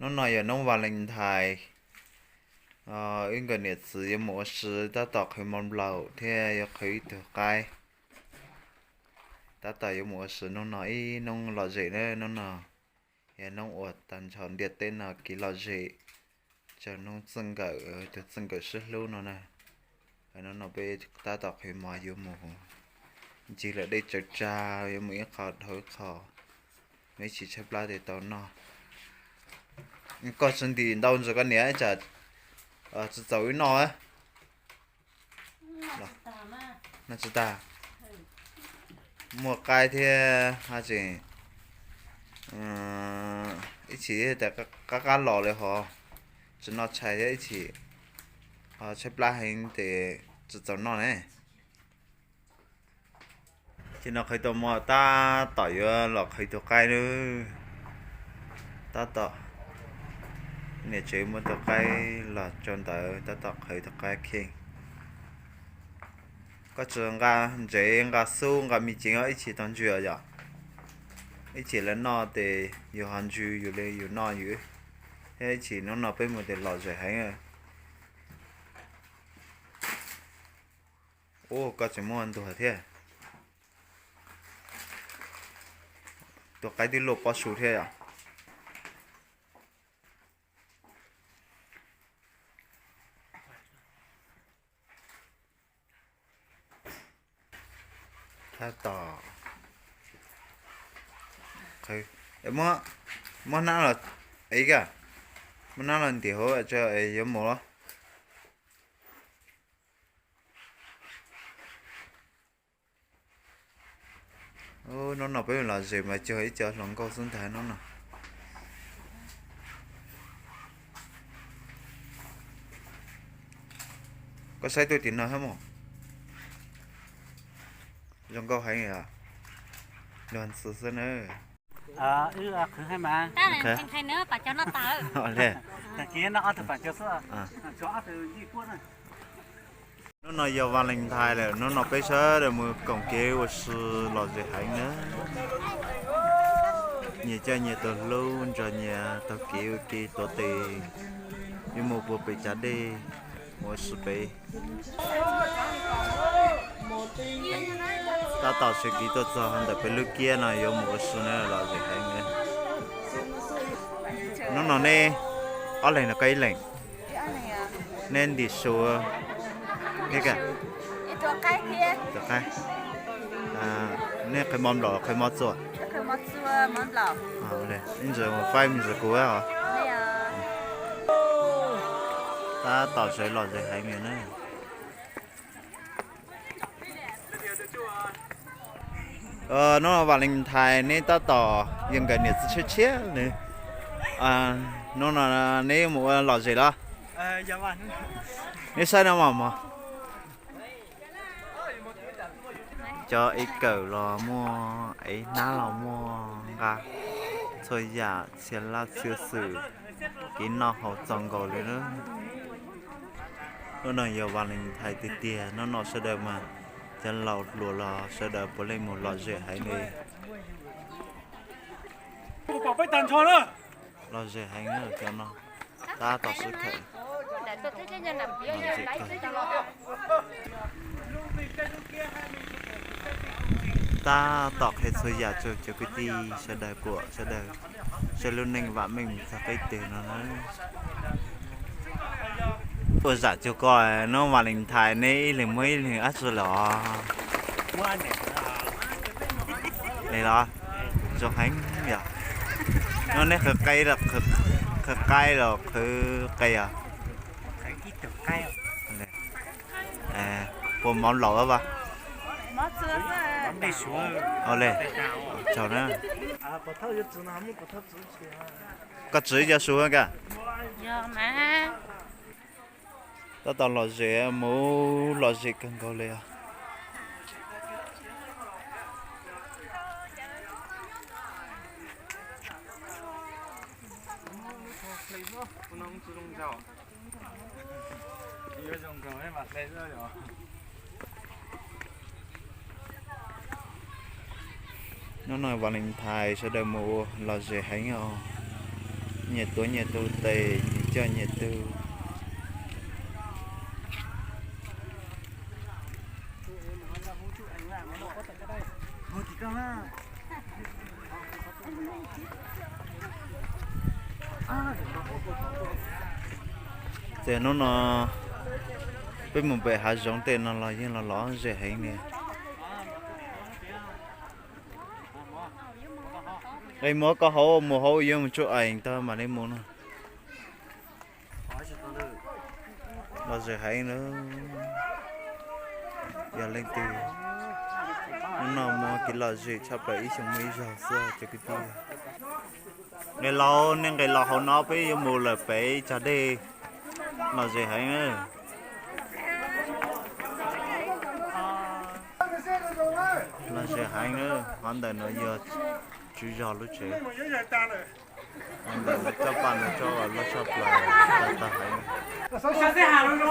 Hnub no yog hnub Valentine, wb nkawm niam txiv yuav mus ua si, tab tom qhwv mov nplaum thiab yuav qhwv ib tug qaib. Tab tom yuav mus ua si hnub no ib hnub lom zem na, hnub no yog hnub uas tag nrho ntiaj teb no kev lom zem, tsawg hnub txij nkawm, tus txij nkawm sib hlub no na. Hnub no peb tab tom qhwv mov yuav mus ncig lawm dej tsawv tsag, yuav mus ib qho dhau ib qho, mus ib chim tshaib plab tes tau noj. Koj tsis ntim ntau ntsis koj niam, tsam tsis txaus wb noj. Noj tsis tag. Muaj qaib thiab haj tseem ib chim tes qab qab los li hos, tsis noj tshais thiab ib chim tshaib plab heev tes tsis txaus noj ne. Ces no qhwv tau mov tab tom yuav los qhwv tus qaib nawb. Tab tom, niam tsev muab tus qaib los tso ntawd tab tom qhwv tus qaib kheej. Koj tsis nqa ntsev nqa xub nqa me ceev ib chim tau ntswg yom. Ib chim lawv noj tes yus ho ntswg yus li yus noj yus, thiab ib chim hnub no peb mus tes lom zem heev. Ua koj tseem muaj ntuag thiab. Tus qaib twb luaj pob su thiab yom. Tab tom, muab hnab los, muab hnab los ntim hauv tso es yuav mus los. Hnub no peb lom zem mas cuag ib co hluas nkauj xwb ntag hnub no. Koj saib tuaj tim no thiab mog. Zoo nkauj heev, luag ntxhi xwb na. Hnub no yog Valentine lawm, hnub no peb sawv daws mus koom kev ua si lom zem heev na. Nyias coj nyias tus hlub, nrog nyias taug kev ua ke tuav tes, yuav mus puag pem cov dej, mus ua si pem. Tab tom sawv kev tuaj txog ntawm peb lub kiab no yuav mus ua si na, lom zem heev na. Hnub no neb ob leeg los koj ib leeg? Neb ntim su thiab ka? Tus qaib. Neb qhwv mov nplaum qhwv mov txua? Ib ntsis faib me ntsis kuv os. Tab tom sawv lom zem heev li na. Hnub no Valentine neb tab tom yog nkawm niam txiv tshiab tshiab li. Hnub no neb mus ua lom zem los? Neb saib no mog. Cov ev kawm los muaj, ev hnab los muaj, nqa txhua yam txhia laj txhia xwm, kev noj haus txaus nkaus li na. Hnub no yog Valentine tiag tiag, hnub no sawv daws mas cov laus hluas los sawv daws puav leej mus lom zem heev li. Lom zem heev cov no, tab tom sib khawm. Tab tom qhia txhua yam rau cov kwv tij sawv daws kom sawv daws saib lub neej vam meej mus txog qib twg no na. Ua zam cuag ko, hnub Valentine neb ib leeg muab ib leeg dab tsi los? Li los zoo heev yom. No neb qhwv qaib los, qhwv qaib los qhwv qe os? Puas mov laus vas? Ua li, tsaug na. Koj tsis yog su ka? Tab tom lom zem, mus lom zem kawg nkaus li os. Hnub no Valentine sawv daws mus ua lom zem heev os. Nyias tuav nyias tug tes, nyias coj nyias tug. Ces hnub no peb mus pem hav zoov tej no los yeej los lom zem heev li. Qe muab koj hauv mus hauv yuav mus tsuj ees tag mam li mus no. Lom zem heev lawm. Yog leej twg hnub no muaj kev lom zem tshaj plaws ib xyoo muaj ib zaug xwb cov kwv tij. Nqes los, nej nqes los hauv no peb yuav mus lawm pem tsag dej. Lom zem heev na. Lom zem heev na. Qhov ntawm no yog tswv zos lub tsev. Ntawm lawv coj paj no coj loj tshaj plaws, tag tag heev. Lom zem heev ub.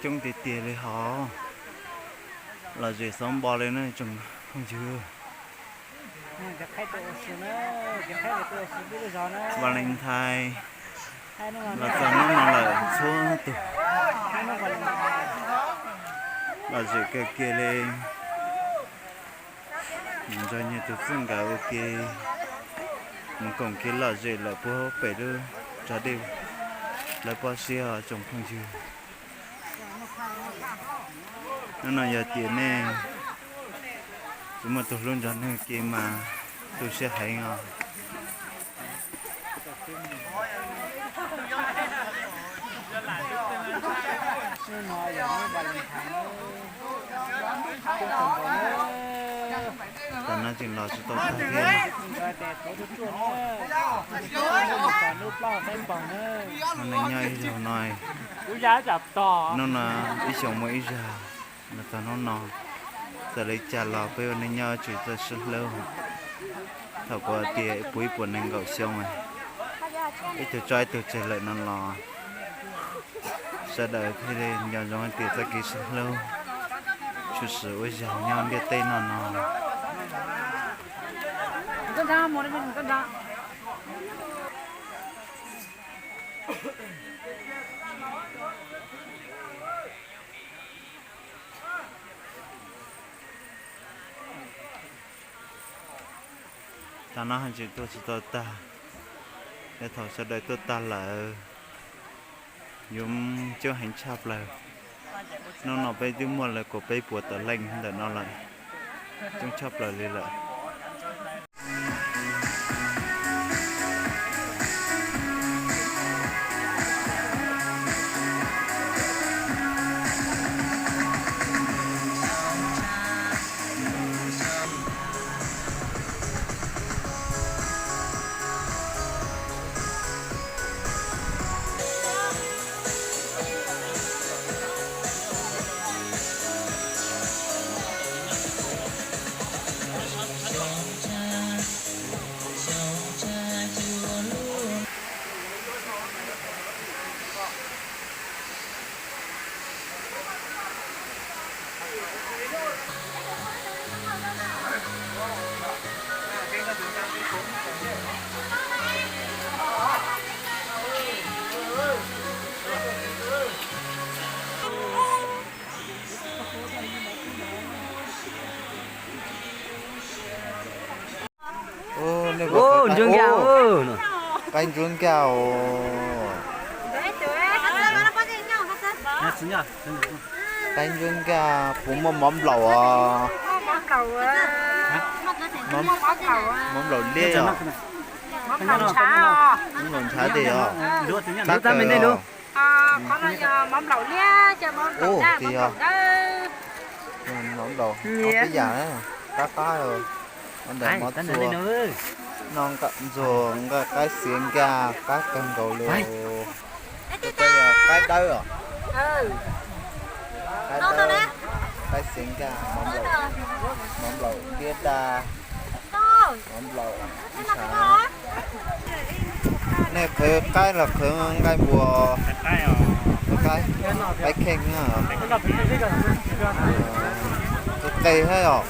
Coob tiag tiag li hos. Lom zem xob npo li na tsoom phooj ywg. Valentine los txog hnub no lawm txhua tus. Lom zem kawg kiag li. Mus nrog nyias tus txij nkawm ua ke mus koom kev lom zem lawm puag pem lub tsag dej lawv pob siab os tsoom phooj ywg. Hnub no yog tias nej tsis muaj tus hlub nrog nej ua ke mas tu siab heev os. Tam no tseem los tsis tau tag thiab. Neeg nyob ib zaug no, hnub no ib xyoos muaj ib zaug, los txog hnub no, txawm li cas los peb ua neej nyob tsis txawj sib hlub. Thaum kuv tias puv ib puas nees nkaum xyoo, ib tug tso ib tug tseg lawm no los sawv daws thiaj li nco ntsoov hais tias txoj kev sib hlub tshwm sim ua zaug nyob ntiaj teb no no. Tam no tseem tuaj tsis tau tag, yog thaum sawv daws tuaj tag lawm yuav coob heev tshaj plaws. Hnub no peb twb muaj lawv kaum peb puas tawm leej ntawm no lawm, coob tshaj plaws li lawm. Qaib ntsuab nkaj os. Qaib ntsuab nkaj puas muaj mov nplaum os? Mov nplaum liab os. Mov nplaum ntshav tiag os. Tab kawg os. Ub, tiag os. Mov nplaum ob peb yam, qab qab, ntawm mov txua, no ntxuag nqaij qaib xiav nkaj qab kawg nkaus li. Tus ko yog qaib dawb os. Qaib dawb, qaib xiav nkaj, mov nplaum, mov nplaum tiab daj, mov nplaum. Nej qhwv qaib los qhwv nqaij npua? Qaib, qaib kheej. Qhwv qe thiab os.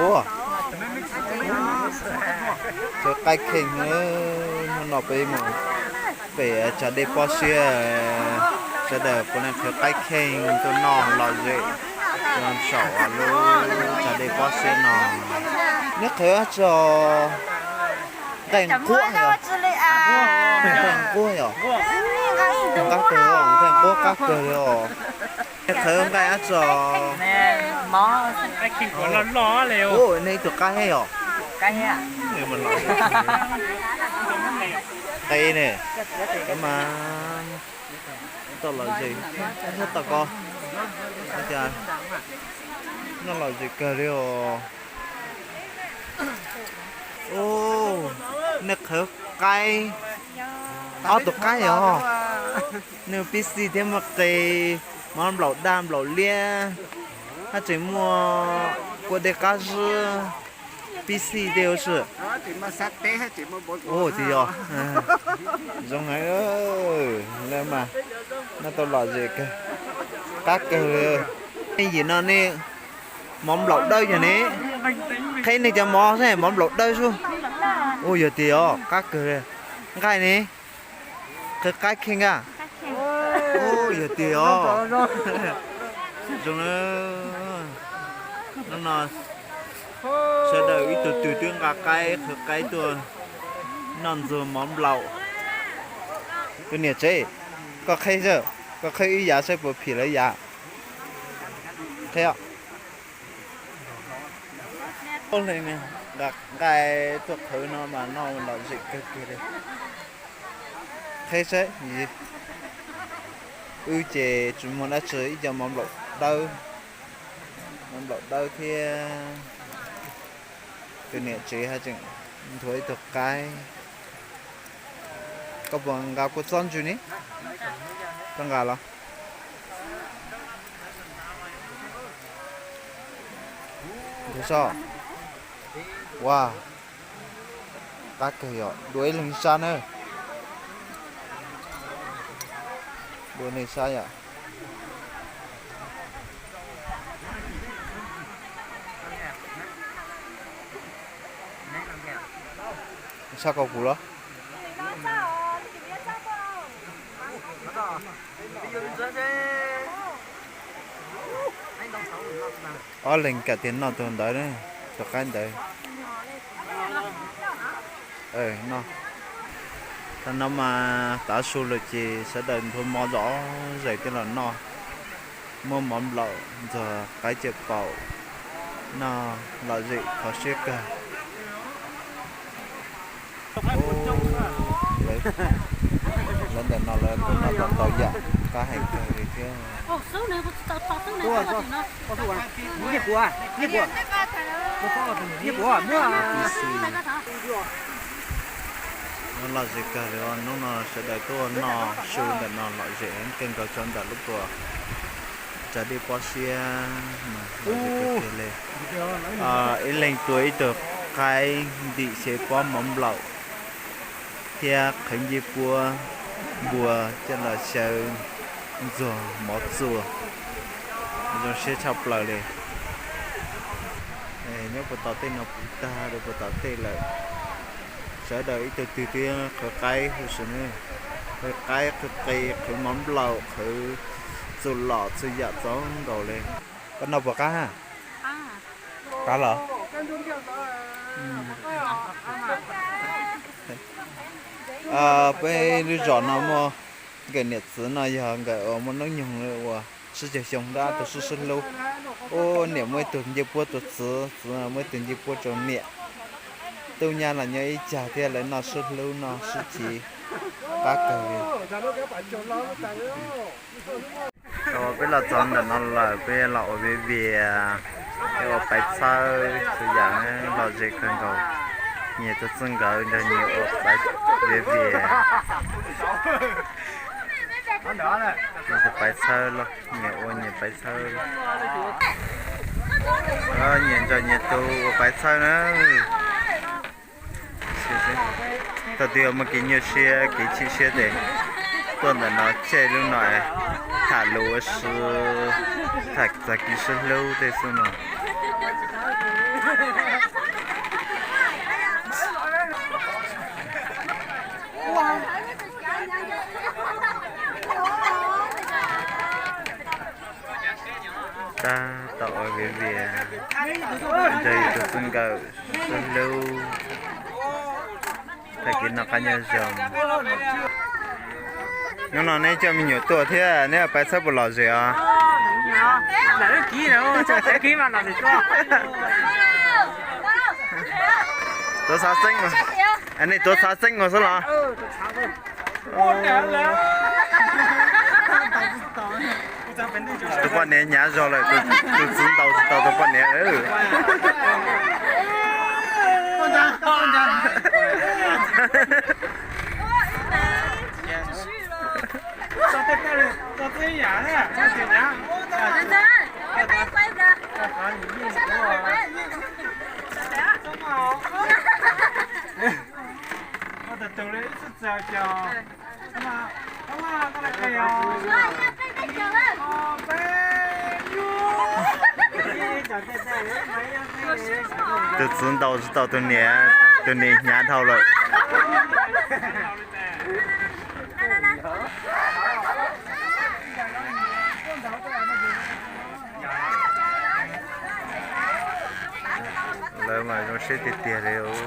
Ua, qhwv qaib kheej. Hnub no peb mus pem tsag dej pob siab, sawv daws puav leej qhwv qaib kheej tuaj noj lom zem rau saum lub tsag dej pob siab no. Neb qhwv dab tsi? Nqaij nquab yog? Nqaij nquab yog? Qab kawg, nqaij nquab qab kawg li os. Neb qhwv nqaij dab tsi? Ua, nej ib tug qaib thiab yog? Qe ne, mas tau lom zem, tau ko, cas noj lom zem kawg li os. Ua, nej qhwv qaib, ob tug qaib yog? Nej pib xij thiab muaj qe, mov nplaum daj nplaum liab, haj tseem muaj kua dej qab zib, pib xij tej huv si. Ua tiag yog? Zoo heev, lawv mas noj tau lom zem kawg, qab kawg li. Nej yim no ne, mov nplaum dawb yog ne? Qheb nej cov mov xwb, mov nplaum dawb xwb. Ua yog tiag yog? Qab kawg li. Nqaij ne? Qhwv qaib kheej a? Ua yog tiag yog? Zoo, hnub no sawv daws ib tug twg twb nqa qaib qhwv qaib tuaj noj ntxuag mov nplaum. Tus niam tsev, koj qheb, koj qheb ib yav saib puas phim lawv yav. Qheb os. Nqa nqaij tuaj qhwv no mas noj lom zem kawg kiag li. Qheb saib, wb ces tsis muaj dab tsi, ib co mov nplaum dawb, mov nplaum dawb thiab. Tus niam tsev haj tseem nthuav ib tug qaib. Koj puas nqa kua txob ntswg ne? Koj nqa los? Nthuav so. Ua, qab kawg yog? Dua ib leeg sab na. Dua ib leeg sab yom. Sab kau kuv los? Ob leeg kam tiag noj tus ntawd, tus qaib ntawd. Thaum no mas tav su lawm ces sawv daws nthuav mov zom zaws coj los noj. Muab mov nplaum ntxuag qaib cawv paum, noj lom zem kho siab kawg. Lawv ntawm no lawv kuj noj tau ntau yam, qab heev kawg li thiab. Noj lom zem kawg li, hnub no sawv daws tuaj noj su ntawm no lom zem heev kawg nkaus tso ntawm lub tuam tsag dej pob siab no, lom zem kawg kiag li. Ib leeg tua ib tug qaib ntim xyaw pob mov nplaum thiab qhwv ncej puab npua coj los xyaw ntxuag mov txua, zoo siab tshaj plaws li. Nyob puag tom tej no puv tag rau puag tom tej lawm. Sawv daws ib tug twg twb qhwv qaib huv si na, qhwv qaib, qhwv qe, qhwv mov nplaum, qhwv txhua lom txhua yam txaus nkaus li. Koj noj puas qab? Qab los? Peb lub zos no muaj nkawm niam txiv no yog nkawm uas muaj hnub nyoog uas tsib caug xyoo, tab tus sib sib hlub. Ub, niam muab ib tug ncej puab rau txiv, txiv muab ib tug ncej puab rau niam. Tub nyab los nyob ib cag thiab, lawv noj sib hlub noj sib chiv qab kawg li. Thaum peb los txog ntawm no lawm, peb los ua viav vias, peb ua paiv txhawb txhua yam lom zem kawg nkaus. Nyias tus txij nkawm nrog nyias ua paiv viav vias. Nyias tus paiv txhawb los nyias ua nyias paiv txhawb. Nyias nrog nyias tus ua paiv txhawb na. Thaum twg yog muaj kev nyuaj siab kev chim siab ces tuaj ntawm no caij lub no tham lus ua si, tham txog kev sib hlub tej xwb no. Tab tom ua viav vias nrog yus tus txij nkawm sib hlub, tag kis noj qab nyob zoo. Hnub no neb coj me nyuam tuaj thiab, neb paiv txhawb puas lom zem os? Tuav xov xeeb, nej tuav xov xeeb ua xwb los? Tus poj niam hnyav zog lawm, tus txiv ntaus tsis tau tus poj niam. Tus txiv ntaus tsis tau tus niam, tus niam hnyav dhau lawm. Lawv mas zoo siab tiag tiag li os.